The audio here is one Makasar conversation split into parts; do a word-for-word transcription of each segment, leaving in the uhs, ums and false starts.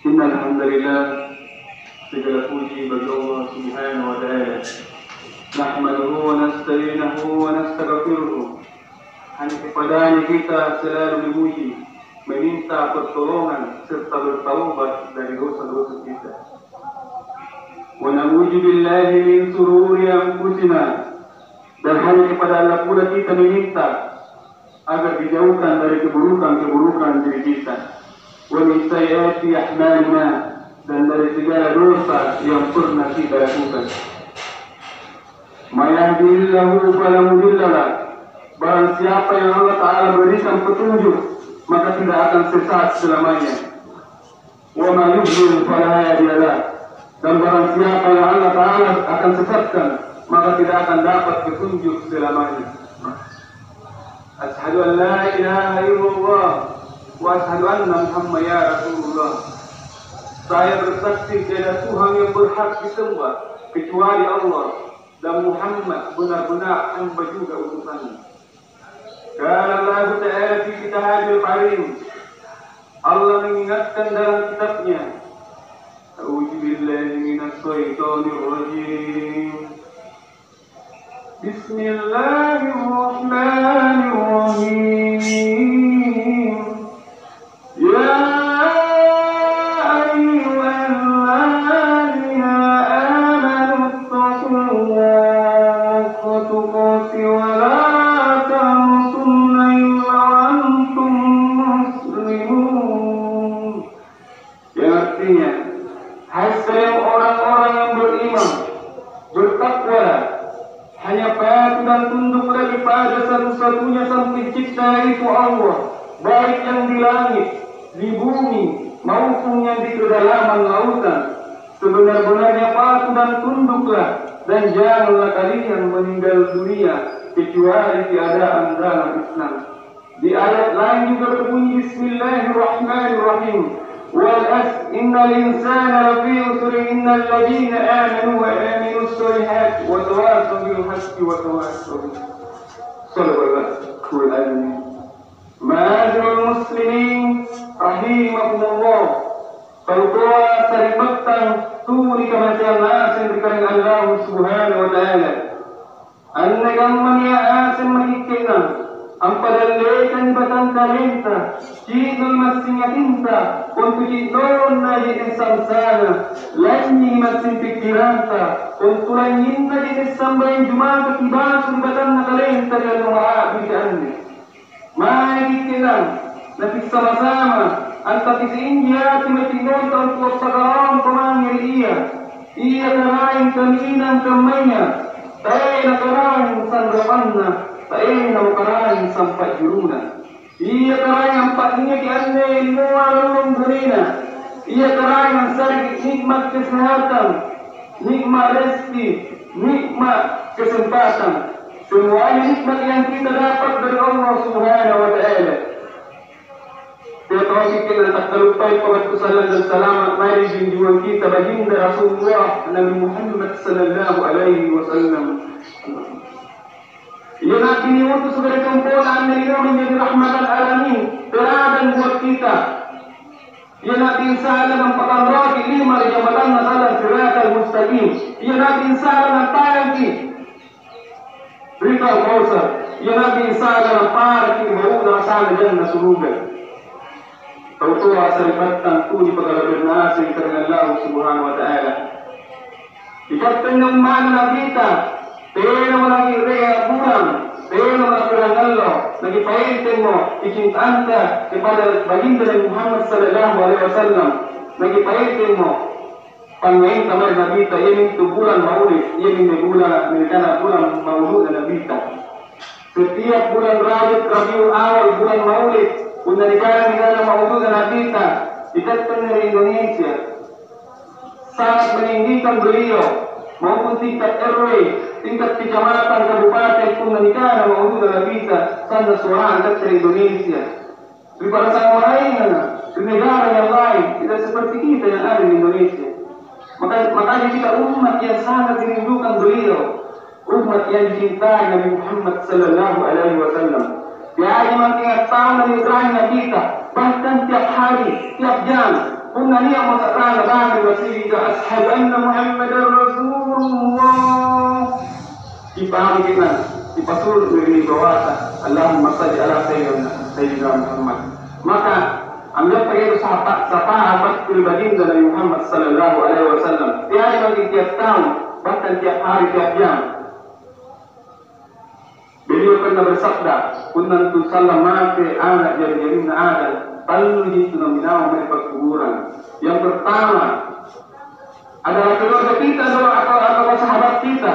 Innal hamdalillah, segala puji bagi Allah Subhanahu wa Ta'ala. Nahmaduhu wa nasta'inuhu wa nastaghfiruh. Hanya kepadanya kita selalu memuji, meminta pertolongan, serta bertaubat dari dosa-dosa kita. Wa na'udzu billahi min sururi anfusina, dan hanya kepada Allah pula kita meminta agar dijauhkan dari keburukan-keburukan diri kita. Wa min sayyiati a'malina, dan dari segala dosa yang pernah kita lakukan. May yahdihillahu fala mudhillalah. Barang siapa yang Allah Ta'ala berikan petunjuk, maka tidak akan sesat selamanya. Wa may yudlil fala hadiyalah. Dan barang siapa yang Allah Ta'ala akan sesatkan, maka tidak akan dapat petunjuk selamanya. Asyhadu an la ilaha illallah wa asyhadu anna Muhammad ya Rasulullah. Saya bersaksi tiada Tuhan yang berhak disembah kecuali Allah, dan Muhammad benar-benar hamba juga utusannya. Qala Allahu Ta'ala fi kitabihil karim. Allah mengingatkan dalam kitabnya, A'udzu billahi minash shaitonir rajim. Bismillahirrahmanirrahim. يا أيها الذين آمنوا اتقوا الله حق تقاته ولا تموتن إلا وأنتم مسلمون. Yang artinya, hai sekalian orang-orang yang beriman, bertakwalah. Hanya patuh dan tunduklah kepada satu-satunya Sang Pencipta, yaitu Allah, baik yang di langit, di bumi, maupun yang di kedalaman lautan. Sebenar-benarnya patuh dan tunduklah, dan janganlah kalian meninggal dunia kecuali keadaan dalam Islam. Di ayat lain juga berbunyi, Bismillahirrahmanirrahim. Wal asr, innal insana lafi khusr, illa alladzina amanu wa amilus solihat wa tawasaw bil haqqi wa tawasaw bis sabr. Sadaqallahul azim. Ma'asyiral muslimin rahimakumullah. Tau toa sari'battang tuli kamaseang ngaseng ri karaeng Allahu Subhanahu wa Ta'ala. Anne kammaya ngaseng maki' ke'nang ampadallekangi batangkalenta, ci'noi massing atinta, kontu ci'nonna je'ne' sansana, lanynyingi massing pikkiranta, kontu lanynyinna je'ne' sambayang jumaka kibasu ri batanna kalenta ri allo ma'birika anne. Mae ki'nang, nakissama-sama, antapisi inji ati macinnonta untu' appakalaompa mange ri ia. Ia karaeng kaminang kammaya, taena karaeng sanrapanna, taenamo karaeng sampa'juruna. Ia karaeng ampa'niaki anne linoa lallong bonena. Ia karaeng ansareki nikmat kesehatan, nikmat rezeki, nikmat kesempatan. Semuanya nikmat yang kita dapat dari Allah Subhanahu wa Ta'ala. Teapaiki ke'nang takkaluppai pabattu sallang dan salama' mae ri junjungang kita Baginda Rasulullah Nabi Muhammad sallallahu alaihi wasallam. Ia Nabi niutus sebagai tompo'na anne linoa menjadi rahmatan alamin, teladan buat kita. Ia Nabi Isa ampakanraki lima ri jambatanna sallang siratal mustaqim. Ia Nabi Isa antayangki ri Kautsar. Ia Nabi Isa naparaki ri bau'na rasanna janna suruga. Tau toa sari'battang tuli pakala'birina ngaseng ri karaeng Allahu Subhanahu wa Ta'ala. Ikatte anne umma'na Nabita, tenamo naki'reanga bulang, tenamo naki'reanga allo, nakipaentemmo kicintanta kepada Baginda Nabi Muhammad sallallahu alaihi wasallam, nakipaentemmo pangngainta mae ri Nabita, iamintu bulang Maulid, iaminne bulang nikana bulang mauludna Nabita. Setiap bulan Rajab, Rabiul Awal, bulan Maulid, punna nikana-nikana mauludna Nabita, ikatte anne ri Indonesia, sangat meninggikan beliau, maupun tingkat R W, tingkat kecamatan, kabupaten, punna nikana mauludna Nabita, sanna' suarana ikatte ri Indonesia. Ri bangsa maraenganga, ri negara yang lain, tidak seperti kita yang ada di Indonesia. Maka-, makanya kita umat yang sangat dirindukan beliau, umat yang dicintai Nabi Muhammad sallallahu alaihi wasallam. Teaiji maki' taunna niu'rangi Nabita, bahkan tiap hari, tiap jam. Punna nia'mo sa'ranna bangki masigi, "Asyhadu anna Muhammadar Rasulullah." Kipahami ke'nanga, kipasulu' ri bawata, "Allahumma shalli ala sayyidina, sayyidina Muhammad." Maka anggappa itu sapa-, sapaa battu ri baginda Nabi Muhammad sallallahu alaihi wasallam. Teai maki tiap taung, bahkan tiap hari, tiap jam. Beliau pernah bersabda, "Punna antu sallang mate ana' jari-jarinna Adam, talluji antu naminawang mae ri pakkuburang. Yang pertama adalah keluarga kita atau, atau, atau sahabat kita.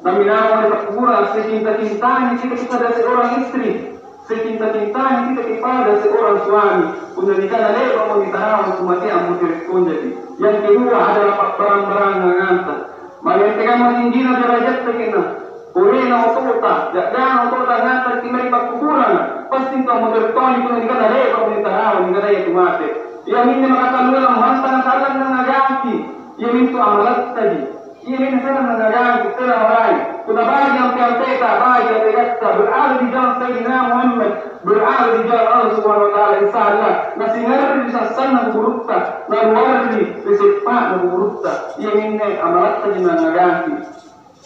Naminawang mae ri pakkuburang, secinta-cintanya kita kepada seorang istri, secinta-cintanya kita kepada seorang suami. Punna nikana le'ba'mo nitanawang, tu matea ammotere' tonjaji. Yang kedua adalah pa'barang-baranganganta." Malentekammo tinjina derajatta ke'nanga. Polena otota, ja'jana otota angngantareki mae ri pakkuburanga. Pasti tau modere' tonji punna nikana le'ba'mo nitanawang, nikanaya tu mate. Iaminne makatalluang mantanga sallang nangngaganki. Iamintu amalattaji. Iaminne sallang nangngaganki, tena maraeng. Punna baji' ampe-ampeta, baji' ategatta, berada di jalan Sayyidina Muhammad, berada di jalan Allah Subhanahu wa Ta'ala, insya Allah, nasingarri ri sassanna kuburutta, naluarri ri seppa'na kuburutta. Iaminne amalattaji nangngaganki.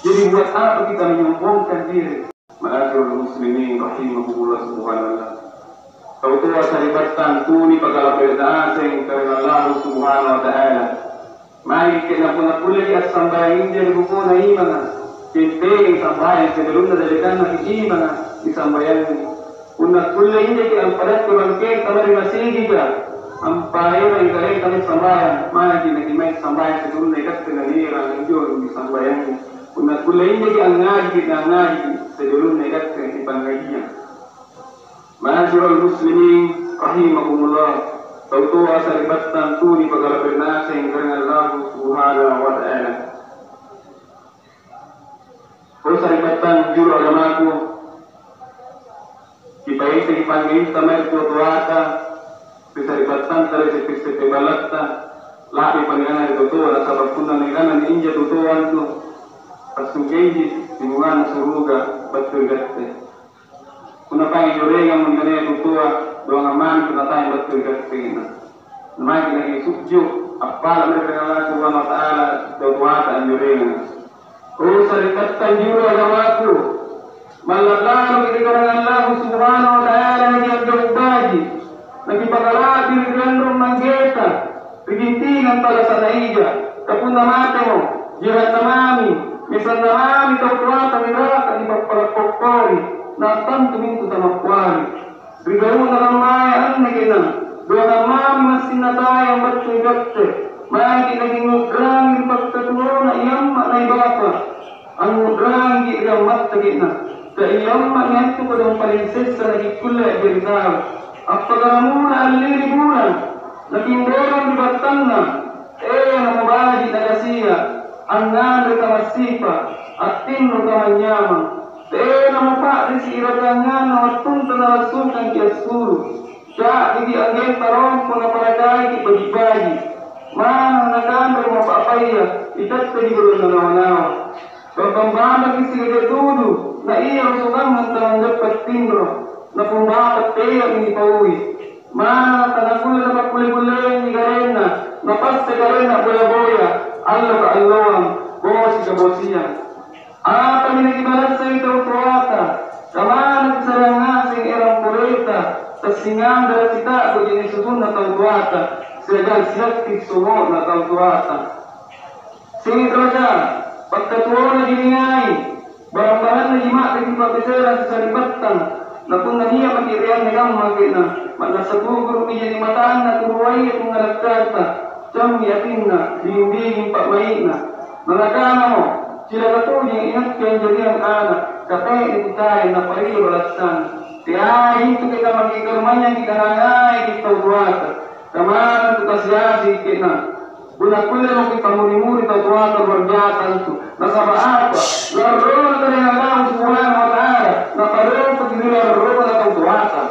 Jadi, buat apa kita menyombongkan diri? Ma'asyiral muslimin rahimakumullah, subhanallah. Tau toa sari'battang tuli pakala'birina ngaseng karaeng Allahu Subhanahu wa Ta'ala. Maki' ke'nanga punna kulleki assambayang injo ri bokona imanga, kittei sambayang sebelumna dallekanna imanga nisambayangi. Punna kulle injoki ampadatte bangketa mae ri masigika, ampaerangi kalengka mae sambayang, maki' nakimai sambayang sebelumna ikatte nanierang anjo nisambayangi. Punna kulle injoki angngajiki, nangngajiki sebelumna ikatte nipangngajiang. Ma'asyiral muslimin rahimakumullah, tau toa sari'battang tuli pakala'birina ngaseng karaeng Allahu Subhanahu wa Ta'ala. O sari'battang juru agamaku, kipaeseki panggainta mae ri toa-toata, ri sari'battanta ri seppe-seppe ballatta, la'bi paniranga ri totoa, nasaba' punna nikanami injo totoa antu, passungkeji ri bunganna suruga battu ri katte. Punna paeng jorengang nikanaya totoa, doangang mami punna taeng battu ri katte ke'nanga. Namaki' nakisujju', appala' mae ri Allahu Subhanahu wa Ta'ala, totoata anjorengang. O sari'battang juru agamaku, malla' laloki' ri karaeng Allahu Subhanahu wa Ta'ala, nakia'gau' baji', nakipakala'biri' ri anrong manggeta, ri gintingang tallasa'na ija. Ka punna matemo, jeranna mami, mesanna mami tau toata niraka nipappala' kokkori, na tantu mintu tamappuari. Ri gau'na kammaya anne ke'nanga, doangang mami massing natayang battu ri katte, maki' nakingngu'rangi ri pakkatuona i amma' na i bapa'. Angngu'rangiki' ri ammatta ke'nanga, ka i amma'mi antu kodong paling sessa nakikkulle a'jari tau. Appakaramula alliri bulang, nakinrerang ri battanna, tenamo baji' nakasia', angnganre tamassipa', attinro tamanynyamang. Tenamo pa'risi' irateanganna wattunta nalassukangki' assulu'. Ca'diki' anggenta rompo naparakaiki' baji'-baji'. Manna nakanremo pa'paya, ikatteji golonna nawa-nawa. Bambang-bambangki' sigaga dudu, na ia rosokangang tangngajappa tinro, na pung bapa' teami nipaui. Manna tanakulle napakkulle-kulleangi kalenna, napasse kalenna boya-boya, allo kaalloang, bosi kabosiang. Apami nakibalassai tau toata, kamana kisariang ngaseng erang poleta, tassingandara' sita'bu je'ne' susunna tau toata, siagang siakki songo'na tau toata. Singka'ja, pakkatuonaji ningai, barang-barannaji ma'diki pa'beserang sisari'battang, na punna nia' maki' ri anne kamma ke'nanga, ma'nassa tuguru'mi jadi matanna tu ruaya pungngalakkanta, cammi atinna, dinging-dinging pa'mai'na. Nanakanamo, "Cilaka tojeng inakke anjariang ana', ka te'neki kutaeng napario balassang." Teai intu ke'nanga maki' karumanynyangi kanangaiki tau toata, kamana tu kasi-asi ke'nanga. Punna kullemo kipammuri-muri tau toata luar biasa antu. Nasaba' apa? Larrona karaeng Allahu Subhanahu wa Ta'ala, napadompaki ri larrona tau toata.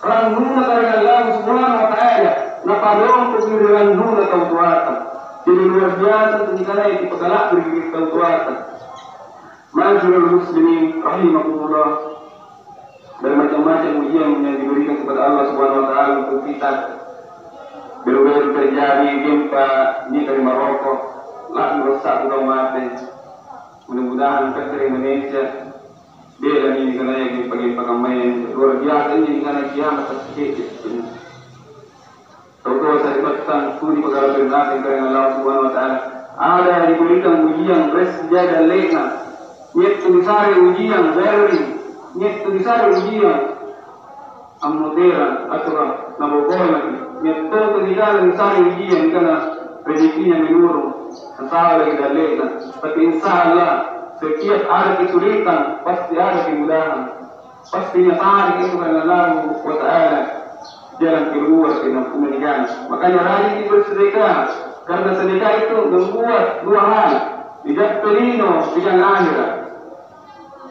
Rannuna karaeng Allahu Subhanahu wa Ta'ala, napadompaki ri rannuna tau toata. Jadi luar biasa antu nikanaya kipakala'biriki ri tau toata. Ma'asyiral muslimin rahimakumullah. Bermacam-macam ujian yang diberikan kepada Allah Subhanahu wa Ta'ala untuk kita. Baru-baru terjadi gempa niaka ri Maroko, la'bi rossa'bu tau mate. Mudah-mudahan ante'na ri Indonesia, bela mi nikanaya gempa-gempa kammaya. Luar biasa ini nikana kiamat, tapi kecil sebenarnya. Tau toa sari'battang, tuli pagala bernaseng karaeng Allah Subhanahu wa Ta'ala. Ada diberikan ujian res sejak dalle'na. Nia' tu nisare ujian garring, nia' tu nisare ujian ammoterang atau nabokoangki. Nia' todong tu nikana nisare ujian, nikana rezekinya menurun, nasaba' lagi dalle'na. Tapi insya Allah, setiap ada kesulitan, pasti ada kemudahan. Pasti nasare itu karena Allahu wa Ta'ala jalan keluar ri nampuna nikana. Makanya rajin bersedekah, karena sedekah itu membuat dua hal, nijappe lino siagang ahera.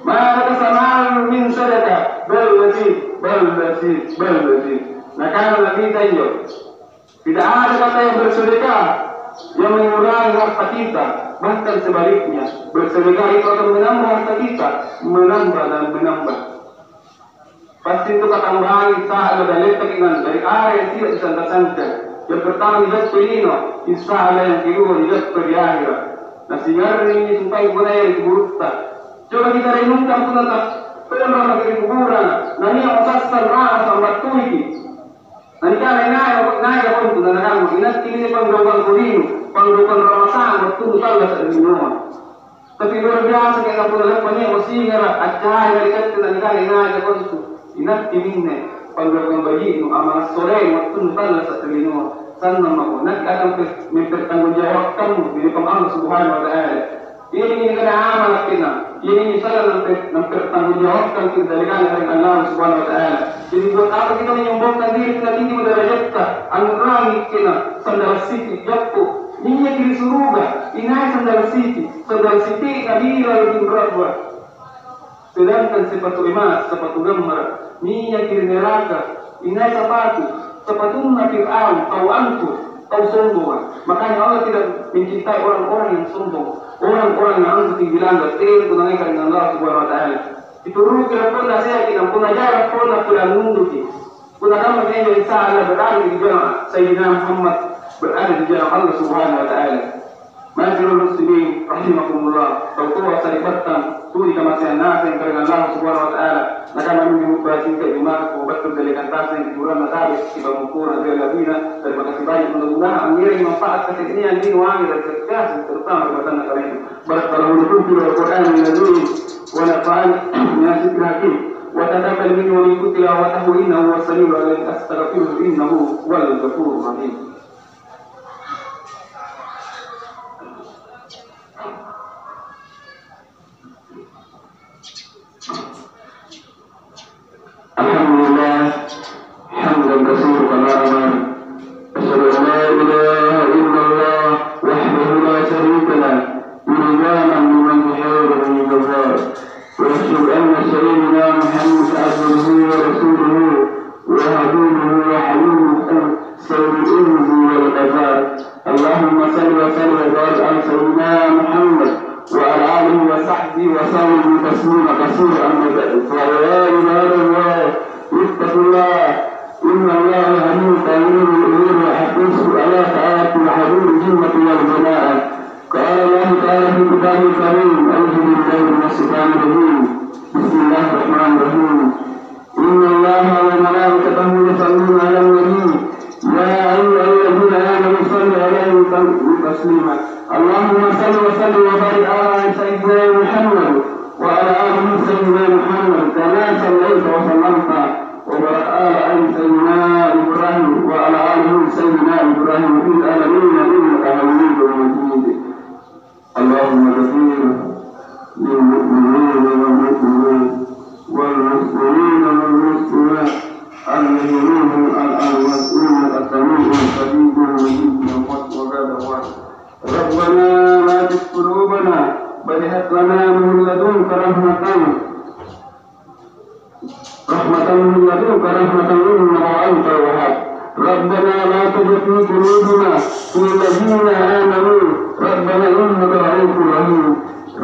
Ma nakasa malun min sadaqah, bal yazid, bal yazid, bal yazid. Nakana Nabi Tayyib, tidak ada kata yang bersedekah yang mengurangi harta kita, bahkan sebaliknya, bersedekah itu akan menambah harta kita, menambah dan menambah. Pasti itu katambahangi, insya Allah, dan lettaki' dari areng tidak disangka-sangka. Yang pertama nijappe lino, insya Allah yang kedua nijappe ri ahera. Nasingarringi sumpaeng punna ri kuburutta. Coba kita renungkan punna ta-, tonrang maki ri kuburang, nania' masassang rara sambattuiki. Nanikana inai, inai kontu, nanakana, "Inakke ini panggaukang kodinu, panggaukang ramasang wattunnu tallasa' ri linoa." Tapi luar biasa kayak punna leppa nia' masingara', accahaya ri katte, nanikana inai kontu, "Inakke minne panggaukang baji'nu, amala' solemu wattunnu tallasa' ri linoa." Sannang mako, nakke akan pe-, mempertanggungjawabkanmu di depan Allah Subhanahu wa Ta'ala. Iami nikana amala' ke'nang, iami sallang nampe-, nampertanggungjawabkan ri dallekanna ri Allah Subhanahu wa Ta'ala. Jadi, buat apa kita menyombongkan diri, kita tinggi derajatta, angngurangi ke'nang sandala' siti', jappo. Niaki ri suruga, inai sandala' siti', sandala' siti' nabila ri tinrabba. Sedangkan sepatu emas, sepatu gammara', niaki ri neraka, inai sapatu, sapatunna Fir'aun, tau angku, tau sombonga. Makanya Allah tidak mencintai orang-orang yang sombong, orang-orang yang angku tinggi langgar, tena kunangaika ri Allah Subhanahu wa Ta'ala. Ituruki rapponna seaki, nampunna jai rapponna pole annunduki. Punna kamma anjo, insya Allah berada di jamaah Sayyidina Muhammad, berada di jamaah Allah Subhanahu wa Ta'ala. Ma'asyiral muslimin rahimakumullah, tau toa sari'battang tuli kamaseang naseng karaeng Allah Subhanahu wa Ta'ala. Nakamma minne khutbah singka' Juma'ku battu ri dallekang taseng ri bulanna Sabi', sipammopona ri alla'bina. Terima kasih banyak, mudah-mudahan angngerangi manfaat kasenneang lino ange ri kaseng, terutama ri batanna karaeng. Barakallahu lakum fil Qur'anil azim wa nafa'ani bima fihi minal ayati wa taqabbal minni wa minkum tilawatahu innahu huwas samiul alim. Astaghfiruhu innahu huwal ghafurur rahim. الحمد لله، حمدا كثيرا كما أمر. أشهد أن لا إله إلا الله وحده لا شريك له، إلزاما لمن بحيره جزاء. وأشهد أن سيدنا محمدا عبده ورسوله وحبيبه وحليله، سيد الإنس والجزاء. اللهم صل وسلم وبارك على سيدنا محمد وعلى آله وصحبه وسلم تسليما كثيرا. أما بعد، فيا عباد الله، اتقوا الله. إن الله يأمر بالمعروف وينهى عن المنكر ويحث على الطاعة وحضور الجمعة والجماعة. قال الله تعالى في كتابه الكريم: أعوذ بالله من الشيطان الرجيم. بسم الله الرحمن الرحيم. إن الله وملائكته يصلون على النبي، يا أيها الذين آمنوا صلوا عليه وسلموا تسليما. اللهم صل وسلم وبارك على سيدنا محمد وعلى آل سيدنا محمد كما صليت وسلمت وباركت على آل سيدنا إبراهيم وعلى آل سيدنا إبراهيم في العالمين إنك حميد مجيد. اللهم اغفر للمؤمنين والمؤمنات والمسلمين والمسلمات الأحياء منهم والأموات إنك سميع قريب مجيب الدعوات. ربنا لا تزغ قلوبنا بعد إذ هديتنا وهب لنا من لدنك رحمة رحمة من لدنك رحمة إنك أنت الوهاب. ربنا لا تزغ قلوبنا بعد إذ هديتنا وهب لنا من لدنك رحمة إنك أنت الوهاب. ربنا إنك رؤوف رحيم.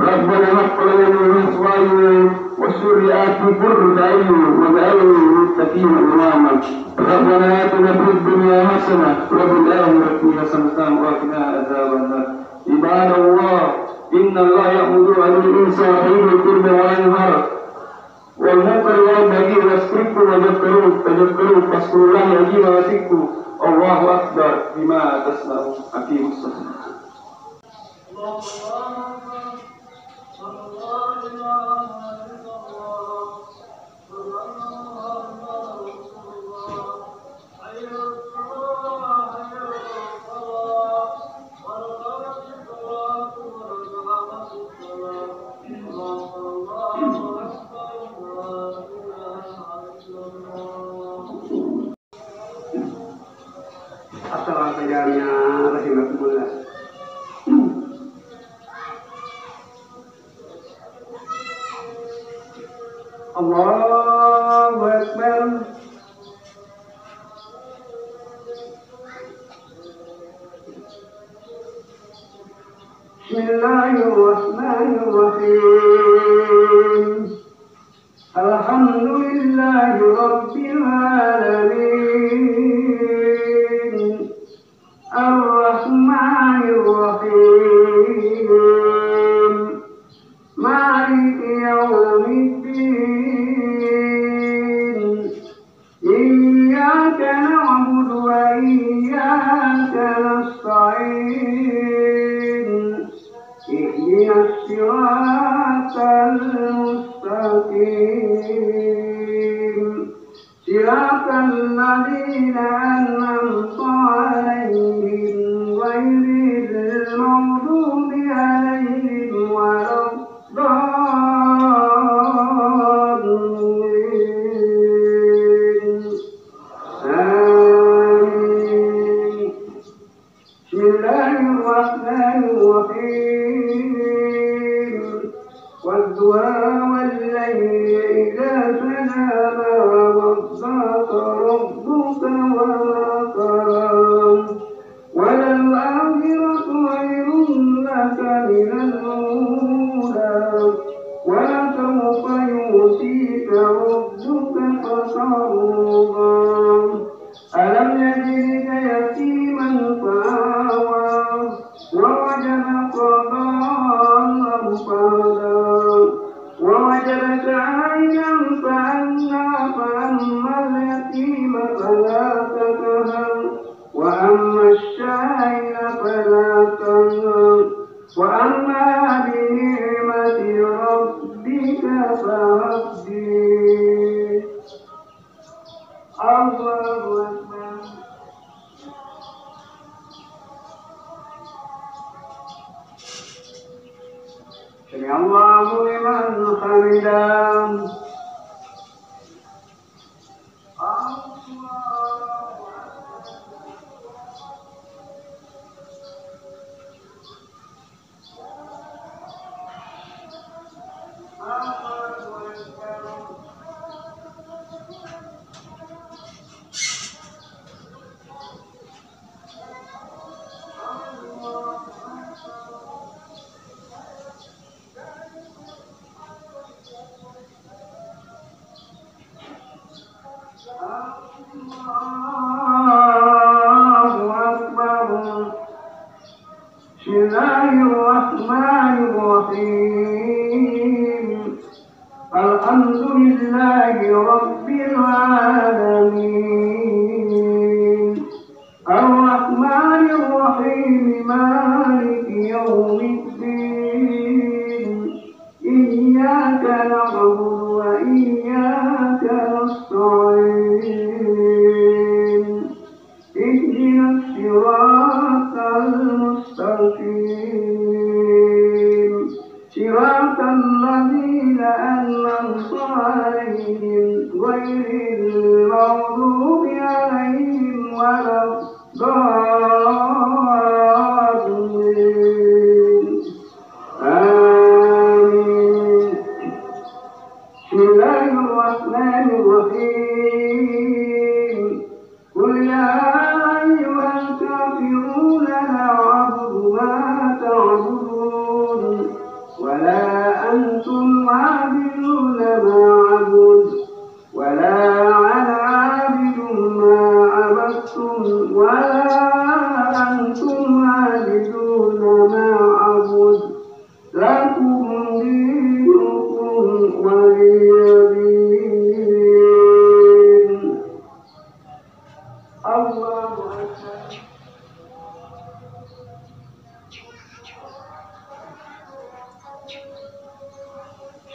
ربنا هب لنا من أزواجنا وذرياتنا قرة أعين واجعلنا للمتقين يتيما إماما. ربنا آتنا في الدنيا حسنة وفي الآخرة حسنة وقنا عذاب النار. عباد الله، إن الله يأمر عن الإنسان وينهى عن القربى والمنكر والبغي يعظكم فاذكروا، فاذكروا، فاذكروا الله العظيم يذكركم. الله أكبر بما تسمعون. أقيموا الصلاة. Assalamualaikum warahmatullahi wabarakatuh. Allahu Akbar. Bismillahirrahmanirrahim. Alhamdulillahi rabbil alamin. Arrahmanirrahim. Maliki yaumiddin. Iyyaka na'budu wa iyyaka nasta'in. Ihdinas siratal mustaqim. صراط الذين أنعمت عليهم غير المغضوب عليهم ولا الضالين. آمين. بسم الله الرحمن الرحيم. والضحى والليل إذا سجى. ما ودعك ربك وما قلى. وللآخرة خير لك من الأولى. ولسوف يعطيك ربك فترضى. ألم يجدك يتيما فآوى. ووجدك ضالا فهدى. ووجدك عائلا فأغنى. فأما اليتيم فلا تقهر. وأما السائل فلا تنهر. وأما بنعمة ربك فحدث. الله أكبر. سمع الله لمن حمده. الله أكبر. بسم الله الرحمن الرحيم. الحمد لله رب العالمين. الرحمن الرحيم. مالك يوم الدين. إياك نعبد وإياك نستعين. اهدنا الصراط المستقيم. صراط الذين أنعمت عليهم غير المغضوب عليهم ولا الضالين. آمين. بسم الله الرحمن الرحيم. قل يا أيها الكافرون لا أعبد ما تعبدون ولا أنتم عابدون ما أعبد ولا أنا ولا أنتم عابدون ما أعبد. لكم دينكم ولي دين. الله أكبر.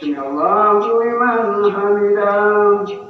سمع الله لمن حمده.